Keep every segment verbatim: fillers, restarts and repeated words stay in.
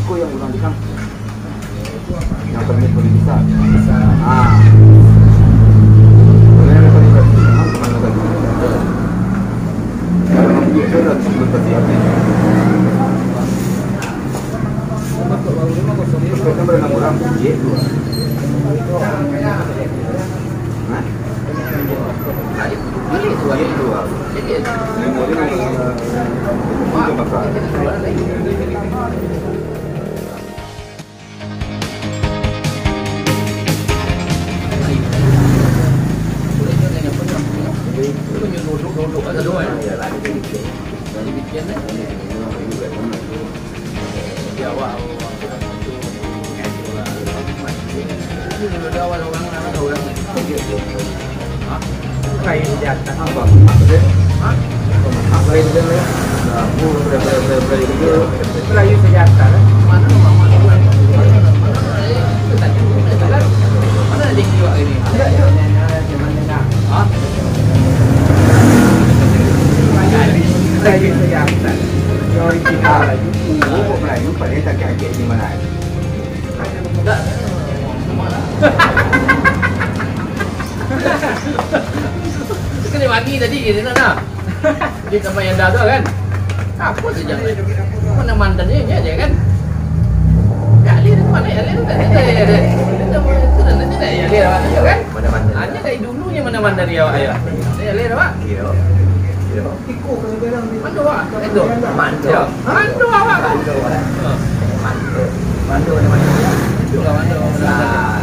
Iko yang urang di kampung. Yang paling, paling besar. Besar. Ah. Kalau yang paling kecil, memang cuma satu. Kalau yang biasa dah sebelum kasi habis. Kan berenam orang, iya, dua. Hah? Iya, dua. Jadi, lima orang, eh, tiga bakal. Lain di atas. Apa? Apa itu? Nah, aku udah, udah, udah, udah, udah. Melayu sejahtera, kan? Mana rumah, mana rumah? Mana rumah? Eh, itu tadi rumah itu, kan? Mana ada tinggi awak ini? Ada, ada. Hah? Melayu sejahtera. Yang original Melayu, Melayu, paling tak kaget di mana? Dah. Kena bagi tadi, dia nak, nak. Dia sama yang dah tu kan. Apa tu jangan? Mana mantannya dia je kan? Ya, Alif tu mana? Ya, Alif tu tak ada, ya, Alif. Dia tak boleh tu dah, nanti dah, ya, Alif awak tu kan? Mana mantan? Hanya dari dulunya mana mantan dia awak, ya. Ya, Alif awak. Iya. Iya. Mando awak, itu. Mando. Mando awak. Mando awak. Ha. Mando. Mando, mando. Mando lah, mando. Nah,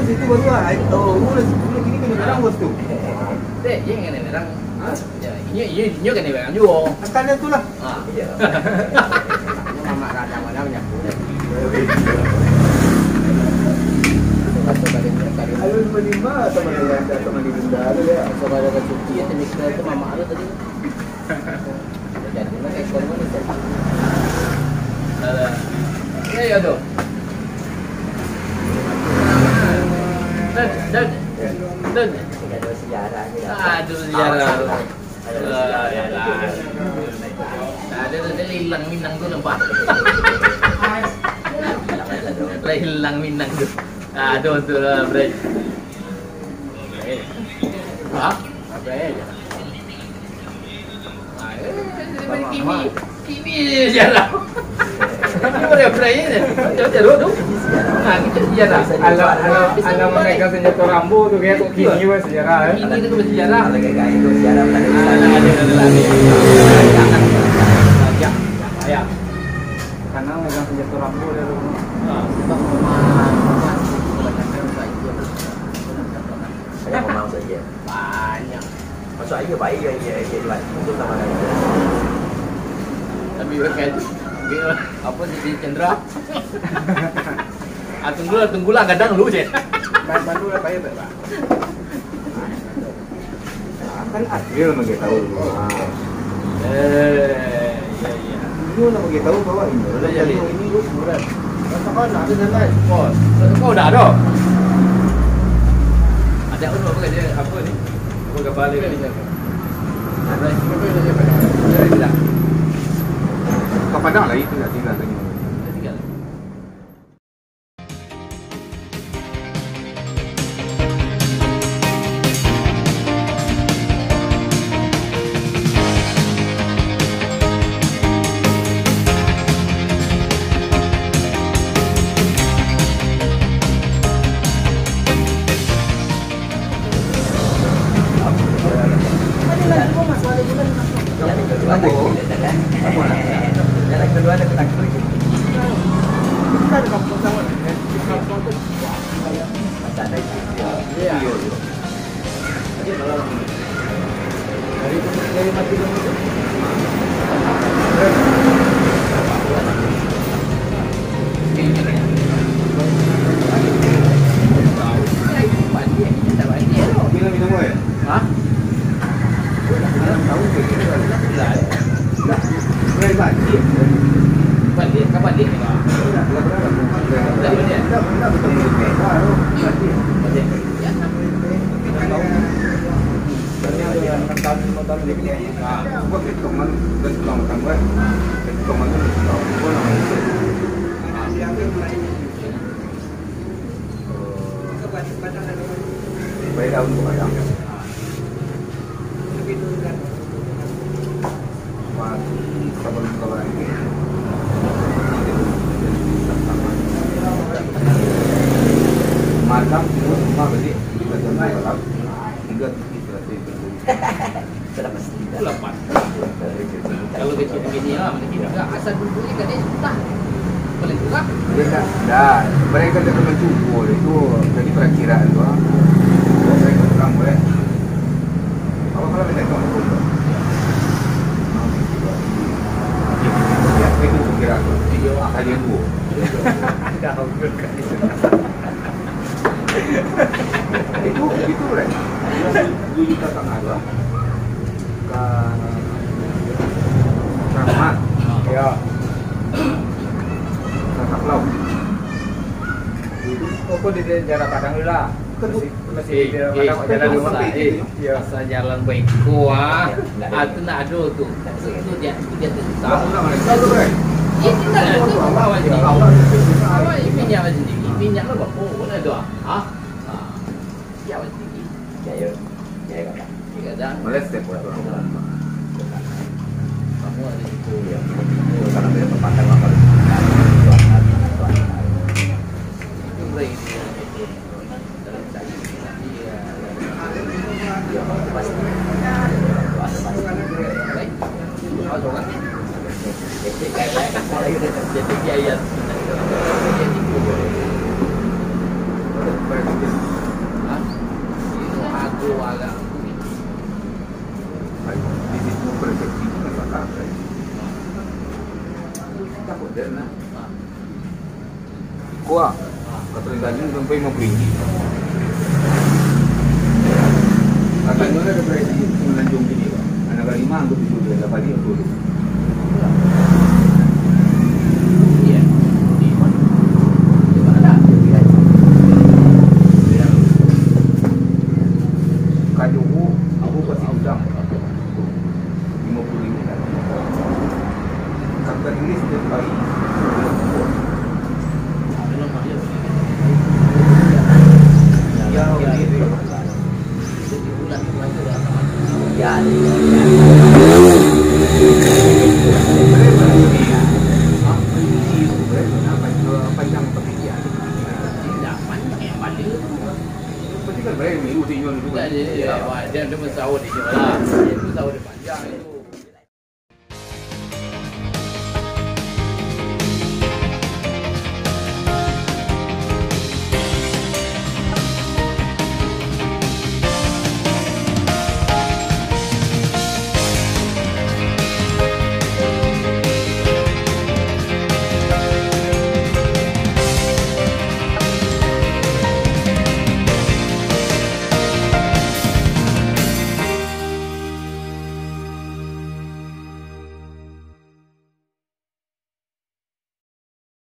situ baru lah. Oh, lu lah situ, lu gini kena orang bos tu. Dek, iya kena orang. Ha? Ya, iya, iya, iya kena orang juga. Asalnya tu lah. Ha. Iya. Mamak kadang-kadang nyapu. Ayo, lima lima sama dengan, sama dengan bunda tu ya. Sama dengan cuti ya, tadi kita itu mamak tu tadi. Jadi, mana ekor mana tadi? Alah. Ya, ya, tu. Dan, dan, dan. Ada sejarah ni. Aduh, sejarah. Alah, yalah. Ada tu, dia hilang Minang tu nampak. Lah hilang Minang tu. Aduh, tu lah, bre. Ha? Apa ya? Ah, eh, kini, kini je lah. Ini orang bre ni. Macam tu, tu. Ha, kita sejarah. Alah, alah, alah, memegang senjata Rambo tu, kayak kok kini pun sejarah, eh. Kini tu sejarah. Ada, ada, ada, ada. Ayah. Ayah. Kanang megang senjata Rambo dia tu. Ha. Sebab memang, memang kebanyakan saya. Banyak memang saya. Banyak. Masuk aja baik ya, ya, ya, ya. Itu sama kan. Tapi bukan. Apa sih, Chandra? Ah, tunggulah, tunggulah, gadang dulu je. Main, main dulu lah, bayar, Pak. Kan Adil bagi tahu dulu. Ah. Eh, iya, iya. Inyo nak bagi tahu bahwa inyo lah jadi ini, Gus, murah. Rasakan, ada dan lain. Oh, kau dah ada? Ada apa, apa dia, apa ni? Apa gambar dia ni? Ada, apa dia, apa dia? Dia dah. Kau pandang lah, itu dah tinggal tadi. Dah tinggal. Iyo, iyo. Minum, minum, weh. Hah? Baliak, ka baliak ni, Bang? Baliak, baliak. Baik, daun tu, Bang. Malam tu rumah baliak, kita jangan malam, hingga titik terakhir. Sudah pasti. Itulah, Pak. Kalau kecil begini lah, macam kita. Asal duduknya kadang susah. Boleh juga. Dia tak, dah. Mereka dah mencuba itu. Jadi perakiraan tu, ah. Saya kurang boleh. Apa kalau kita kau tu? Ya, itu kira aku. Iya. Akan dia dua. Dah, udah kan. Itu, itu, Bre. Dua juta tangah tu, ah. Ka Keramat. Ya. Ka Kaplau. Itu. Oh, kok di daerah Padang tu lah. Masih, masih di daerah Padang, jalan rumah. Eh, eh, asa jalan baiko, ah. Ah, tu nak ado tu. Tu, tu dia, tu dia tu. Tahu lah, Bre. Tahu tu, Bre. Ya, kita lah tu. Awak je. Awak je minyak sendiri. Minyak lah bapak pun ada. Ah. Ah. Ya, sendiri. Ya, ya. Ya, ya. Kadang. Males deh, buat orang. Kamu ada itu. Ya, itu kalau beda pemandangan, kalau itu, Bre. Kuah, kata Raja Tanjung sampai lima puluh inci. Katanya ada berisi Semenanjung gini, Pak. Anak lima, angkut tujuh, dia dapat dia dulu. Iya. Di mana? Di mana? Kajuhu, aku kasih udang. Lima puluh ribu kan. Kata Inggris dia baik. Ya, ya, ya. Panjang pemikiran. Tidak, panjang yang balik tu. Berarti kan berani minggu tinjau dulu. Tidak, dia, dia, dia, dia, dia bersahur di sini lah. Dia bersahur di panjang itu.